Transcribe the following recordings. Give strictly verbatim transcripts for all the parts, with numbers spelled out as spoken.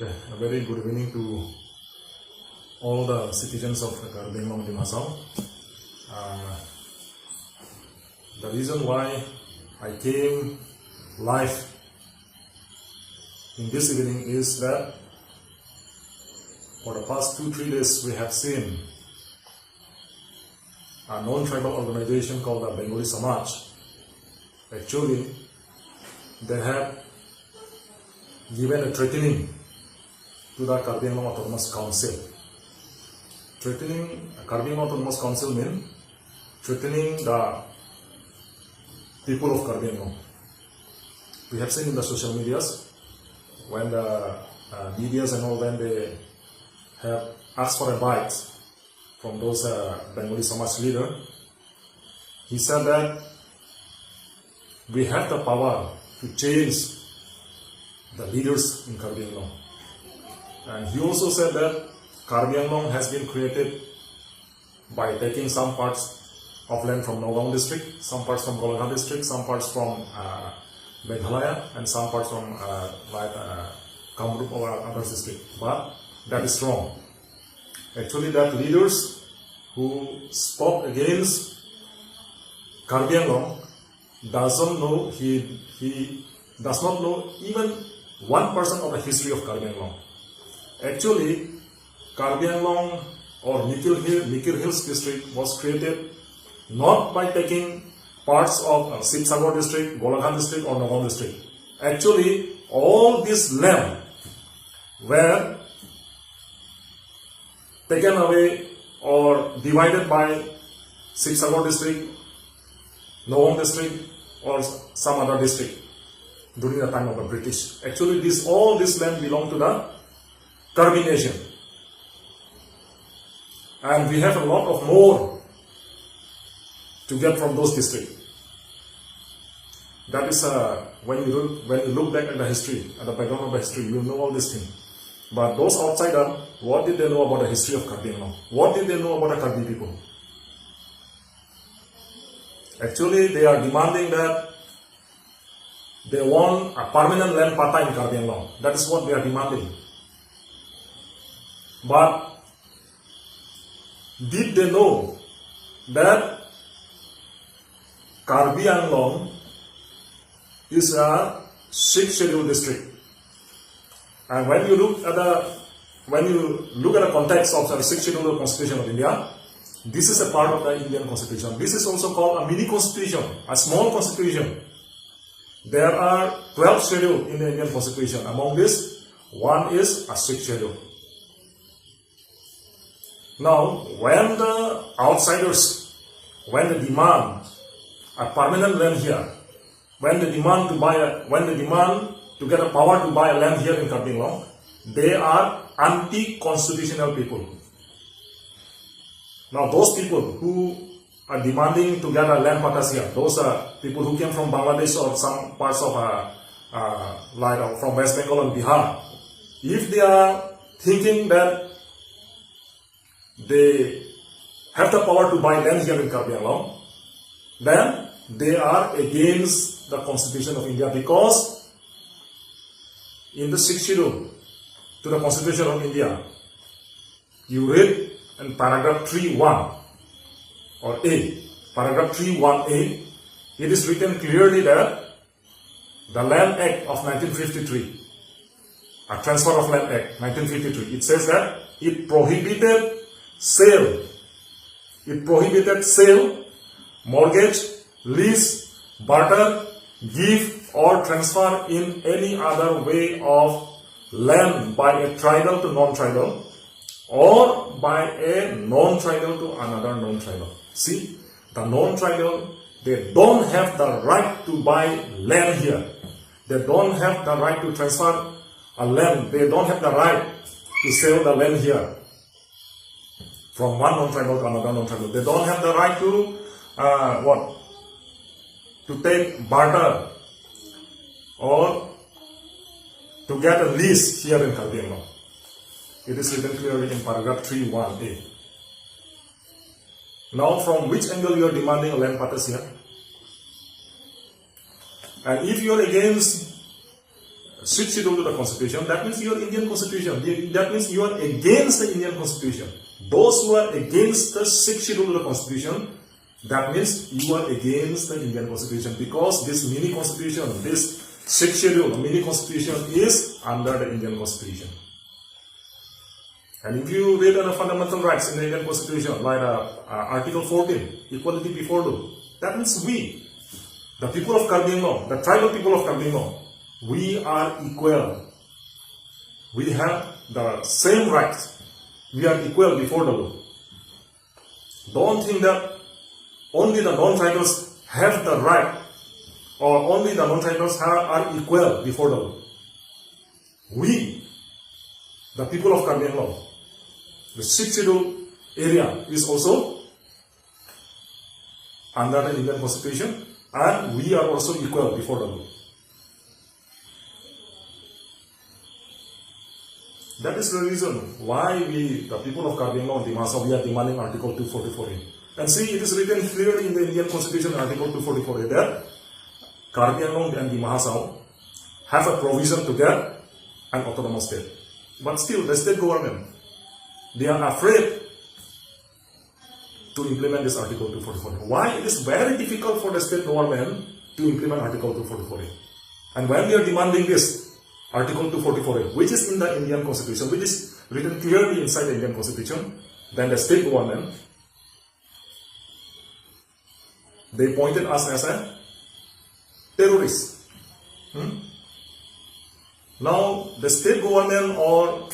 Okay, a very good evening to all the citizens of Karbi Anglong Dima Hasao. Uh, the reason why I came live in this evening is that for the past two, three days, we have seen a non-tribal organization called the Bengali Samaj. Actually, they have given a threatening to the Karbi Anglong Autonomous Council. Threatening Karbi Anglong Autonomous Council mean threatening the people of Karbi Anglong. We have seen in the social medias when the uh, medias and all, when they have asked for advice from those uh, Bengali Samaj leader, he said that we have the power to change the leaders in Karbi Anglong. And he also said that Karbi Anglong has been created by taking some parts of land from Nagaon district, some parts from Golaghat district, some parts from uh, Meghalaya, and some parts from uh, like uh, Kamrup or other district. But that is wrong. Actually, that leaders who spoke against Karbi Anglong doesn't know, he, he does not know even one percent of the history of Karbi Anglong. Actually, Karbi Anglong or Mikir Hill, Mikir Hills district was created not by taking parts of uh, Sibsagar district, Golaghat district, or Nagaon district. Actually, all this land were taken away or divided by Sibsagar district, Nagaon district, or some other district during the time of the British. Actually, this all this land belong to the Karbi nation, and we have a lot of more to get from those districts. That is uh, when you look, when you look back at the history, at the background of the history, you know all these things. But those outsider, what did they know about the history of Karbi Anglong? What did they know about the Karbi people? Actually, they are demanding that they want a permanent land patta in Karbi Anglong. That is what they are demanding. But did they know that Karbi Anglong is a sixth schedule district? And when you look at the when you look at the context of the sixth schedule of Constitution of India, this is a part of the Indian Constitution. This is also called a mini constitution, a small constitution. There are twelve schedule in the Indian Constitution. Among this, one is a sixth schedule. Now, when the outsiders, when they demand a permanent land here, when they demand to buy a, when they demand to get a power to buy a land here in Karbi Anglong, they are anti-constitutional people. Now, those people who are demanding to get a land patta here, those are people who came from Bangladesh or some parts of uh, uh, like uh, from West Bengal and Bihar. If they are thinking that they have the power to buy land here in Karbi Anglong, then they are against the Constitution of India, because in the sixth schedule to the Constitution of India, you read in paragraph three one or A, paragraph three one A, it is written clearly that the Land Act of nineteen fifty-three, a Transfer of Land Act nineteen fifty-three, it says that it prohibited sale, it prohibited sale, mortgage, lease, barter, gift or transfer in any other way of land by a tribal to non-tribal or by a non-tribal to another non-tribal. See, the non-tribal, they don't have the right to buy land here. They don't have the right to transfer a land. They don't have the right to sell the land here from one non-tribal to another non-tribal. They don't have the right to uh, what? To take barter or to get a lease here in Karbi Anglong. It is written clearly in paragraph three one A. Now, from which angle you are demanding a land patta here? And if you are against Sixth Schedule to the Constitution, that means you are Indian Constitution. That means you are against the Indian Constitution. Those who are against the Sixth Schedule to the Constitution, that means you are against the Indian Constitution, because this mini constitution, this Sixth Schedule, mini constitution, is under the Indian Constitution. And if you read the fundamental rights in the Indian Constitution, like uh, uh, Article fourteen, equality before law, that means we, the people of Karbi Anglong, the tribal people of Karbi Anglong, we are equal. We have the same rights. We are equal before the law. Don't think that only the non-tribals have the right, or only the non-tribals are, are equal before the law. We, the people of Karbi Anglong, the Sixth Schedule area is also under the Indian Constitution, and we are also equal before the law. That is the reason why we, the people of Karbi Anglong and Dima Hasao, we are demanding Article two forty-four A. And see, it is written clearly in the Indian Constitution, Article two forty-four A, that Karbi Anglong and Dima Hasao have a provision to get an autonomous state. But still, the state government, they are afraid to implement this Article two forty-four. Why it is very difficult for the state government to implement Article two forty-four A? And when we are demanding this Article two forty-four A, which is in the Indian Constitution, which is written clearly inside the Indian Constitution, then the state government, they pointed us as a terrorist. Hmm? Now, the state government or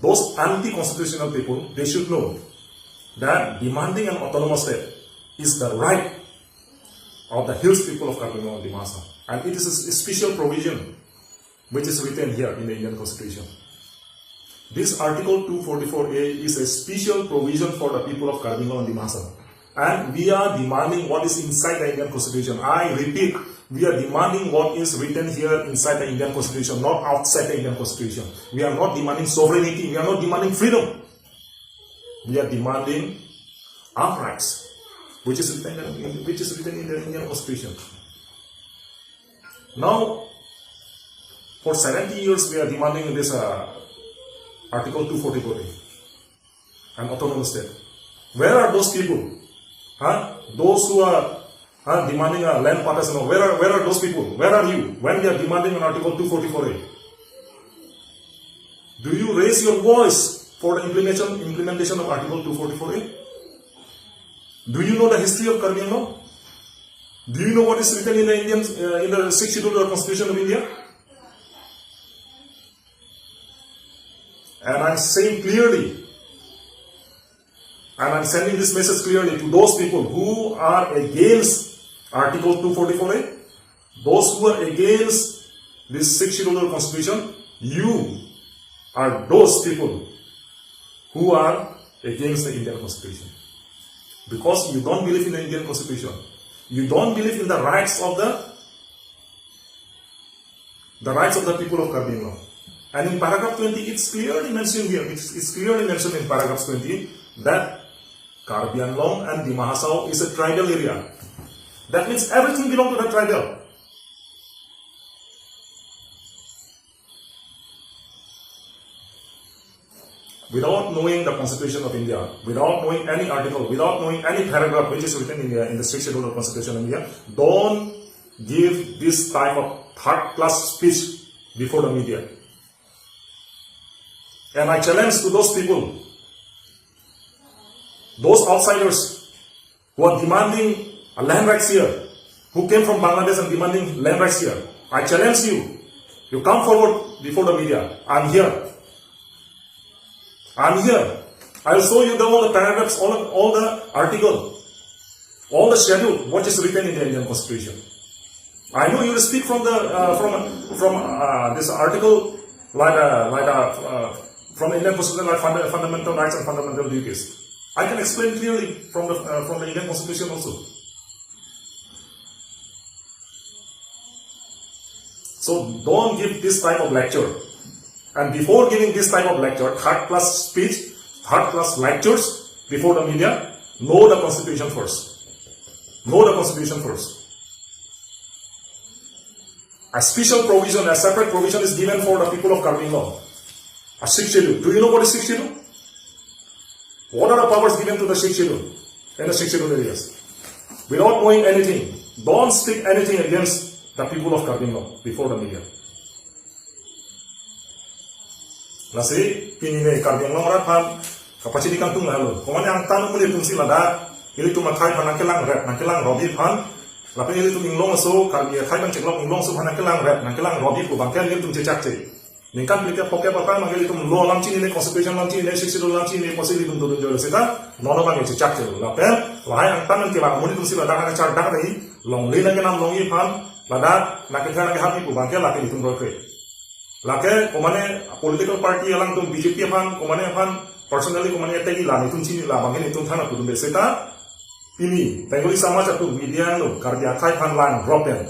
those anti-constitutional people, they should know that demanding an autonomous state is the right of the hills people of Karbi Anglong and Dima Hasao. And it is a s- special provision which is written here in the Indian Constitution. This Article two forty-four A is a special provision for the people of Karbi Anglong and Dima Hasao. And we are demanding what is inside the Indian Constitution. I repeat, we are demanding what is written here inside the Indian Constitution, not outside the Indian Constitution. We are not demanding sovereignty. We are not demanding freedom. We are demanding our rights, which is written in, which is written in the Indian Constitution. Now, for seventy years, we are demanding this uh, Article two forty-four A, an autonomous state. Where are those people? Huh? Those who are huh, demanding a land partition. Where are, where are those people? Where are you when they are demanding an Article two forty-four A? Do you raise your voice for the implementation, implementation of Article two forty-four A? Do you know the history of Karbi Anglong? Do you know what is written in the Indian, uh, in the Sixth Schedule of the Constitution of India? And I'm saying clearly, and I'm sending this message clearly to those people who are against Article two forty-four A, those who are against this Sixth Schedule of the Constitution, you are those people who are against the Indian Constitution. Because you don't believe in the Indian Constitution. You don't believe in the rights of the the rights of the people of Karbi Anglong. And in paragraph twenty, it's clearly mentioned here. It's, it's clearly mentioned in paragraph twenty that Karbi Anglong and Dima Hasao is a tribal area. That means everything belongs to the tribal. Without knowing the Constitution of India, without knowing any article, without knowing any paragraph which is written in the, in the Sixth Schedule of Constitution of India, don't give this type of third class speech before the media. And I challenge to those people, those outsiders who are demanding a land rights here, who came from Bangladesh and demanding land rights here, I challenge you. You come forward before the media. I'm here. I'm here. I'll show you the, all the paragraphs, all, all the article, all the schedule, what is written in the Indian Constitution. I know you will speak from the uh, from from uh, this article like uh, like uh, uh, from the Indian Constitution, like funda- fundamental rights and fundamental duties. I can explain clearly from the uh, from the Indian Constitution also. So don't give this type of lecture. And before giving this type of lecture, third class speech, third class lectures before the media, know the Constitution first. Know the Constitution first. A special provision, a separate provision is given for the people of Karbi Anglong. A sixth schedule. Do you know what is sixth schedule? What are the powers given to the sixth schedule in the sixth schedule areas? Without knowing anything, don't speak anything against the people of Karbi Anglong before the media. Lasi pini ne Karbi Anglong arat aphan kapachini kangtung lahelo. Komane angtan amonit atum si ladak ilitum akhei aphan nangkelang rep, nangkelang robi aphan. Lapen ilitum inglong aso, Karbi akhei aphan cheklok inglong aso aphan nangkelang rep, nangkelang robi pu abangke ilitum chechakche. Ningkan phlikep phokep aphrang abangke ilitum law alam chinine, constitution alam chinine, sixth schedule alam chinine, pusi ilitum dodun jor seta, non abangke chechakche. Lapen lahai angtan nangkelang amonit atum si ladak nangkachardak dei, longle nangkenam longji aphan, ladak nangkether nangkehap pu abangke lapen ilitum kroikre. Lake komane political party alangtum B J P aphan, komane aphan personally komane attack-i la nelitum chini, la abangke nelitum thana pudun de seta. Pini Bengali samaj atum media along Karbi akhei aphan lang rep pen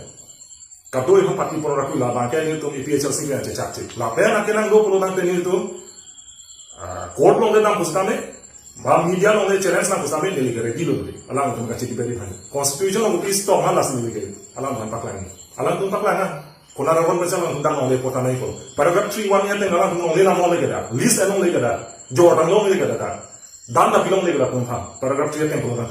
kadoi aphan pati pon rakui, la abangke nelitum A P H L C ke chechakche. Lapen akelang do pulo tangte nelitum ah, court along le dam pusitame, ba media along le challenge nang pusitame, neli ke ready lo, alangtum kachiti beri aphan. Constitution along kopisi tong ha lasi neli ke, alangtum paklang. Alangtum paklang ha. Konat aron mesen alangtum dang longle pota nangji ko. Paragraph three one ateng alangtum longle nam longle ke da. List along longle ke da. Jor dang longle ke da da. Dan da pilongle ke da pun tham. Paragraph three ateng pun tham.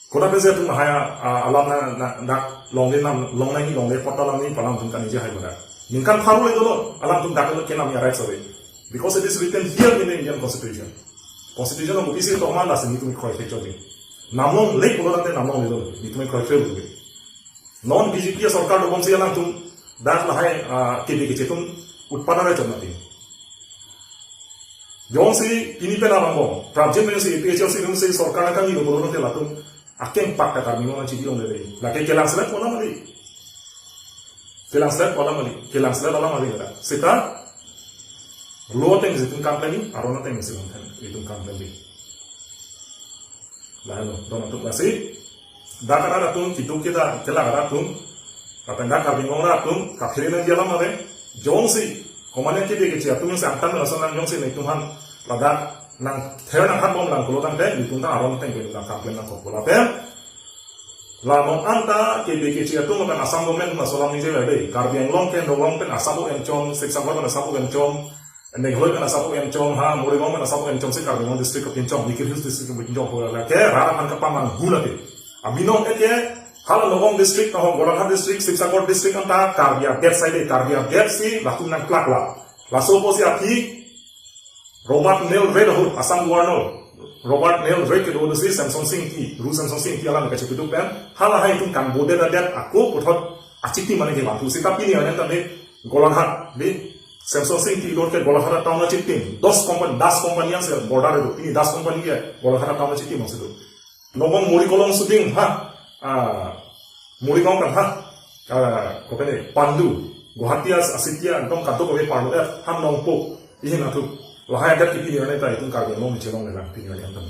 Koda pensi atum lahai, ah, alam na, na, dak longle nam, long nangji longle pota nangji pu alangtum kaningje hai mada. Ningkan pharo le dolo, alangtum dak lo kenam ya right sabe. Because it is written here in the Indian Constitution. Constitution along kopisi tong ma lasi nelitum kroikre chot. Nam longle pulo tangte nam longle lo, nelitum kroikre lo. Non B J P sorkar dobomsi alangtum dak lahai, ah, K B K C atum utpadan ra chot mati. Jongsi pini pen abang bom, prapjin pensi A P H L C pensi sorkar nangkangni lo pulo tangte latum akeng pak ta Karbi Anglong chidi longle dei. Lake kelangslet pu alam dei. Kelangslet pu alam dei. Kelangslet alam dei kata. Seta law ateng si itum kam plani, aron ateng si itum kam plani. Lahelo, don atum lasi. Dak arat atum, kiduk kida, kelak arat atum. Lapen dak Karbi Anglong arat atum, kaphere nangji alam ave. Jongsi, komane K B K C atum si angtan lason nang jongsi nelitum aphan ladak nangther nanghap bom lang pulo tangte, nelitum ta aron ateng ke nangkam plani nangkok pulo pen. La non anta K B K C atum lapen Assam government laso alam ningje dei. Karbi Anglong ke Nagaon pen asap enchom, Sibsagar pen asap enchom, Meghalaya pen asap enchom, ha, Morigaon pen asap enchom si Karbi Anglong district kapinchom, Mikir Hills district kapinchom, hala ke rat aphan kapamanghu lake. Abinong eke, hala Nagaon district, ho, Golaghat district, Sibsagar district anta Karbi adet side, Karbi adet si latum nangklak la. Laso pusi aphi, Robert Nail Reid ahut, Assam Governor Robert Nail Reid kedo si Semson Sing Ingti, Ru Semson Sing Ingti alam kachepiduk pen, halahai atum kangbodet adet ako puthot achitim mane kevangthu. Seta pini arni tame Golaghat dei, Semson Sing Ingti dor ke Golaghat town achitim, dos company, das company yang se border do, pini das company ke Golaghat town achitim yang se do. Nagaon Morikolong suding ha, ah, Morigaon kan ha, ah, kopene Pandu, Guwahati as asitia dong kadok kave parlo eh, ha Nongpoh, ihin atum. Lahai adet ke pini arni ta itum Karbi Anglong chelongle lang pini arni tame.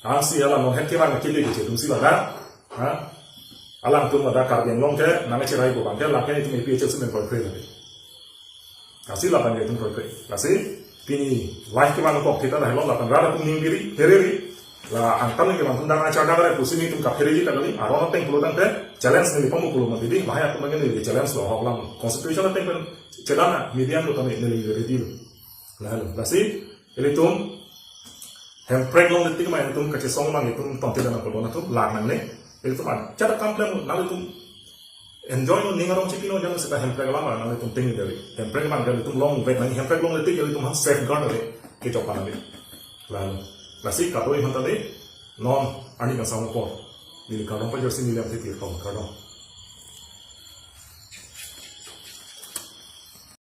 Ansi alam non het kevang K B K C atum si ladak, ha? Alangtum ladak Karbi Anglong ke nangcherai ko abangke lake itum A P H L C pen kroikre lake. Lasi lapen itum kroikre. Lasi pini live kevang kok kita lahelo lapen rat atum ning biri, phereri. La angtan kevang atum dang achar dang re pusi nelitum kaphereji ta kali, aron ateng pulo tangte challenge neli pamu pulo mati dei, lahai atum neli challenge lo ahok lang. Constitution ateng pen chedan na, media lo tame neli ready lo. Lahelo. Lasi ilitum hemprek longle tik ma ilitum kachesong abang itum tongte dana pulo atum lang nangne. Ilitum an chada kam plem nanglitum enjoy non, ning arong chipi non, jang seta hemprek alam nanglitum ting dei. Hemprek abang ilitum longvek nang, hemprek longle tik ilitum aphan safeguard dei. Kechok pan dei. Lahelo. Lasi kadoi aphan ta dei, non arni kangsam apor. Neli kardom pajirsi neli amthe tirtong kardom.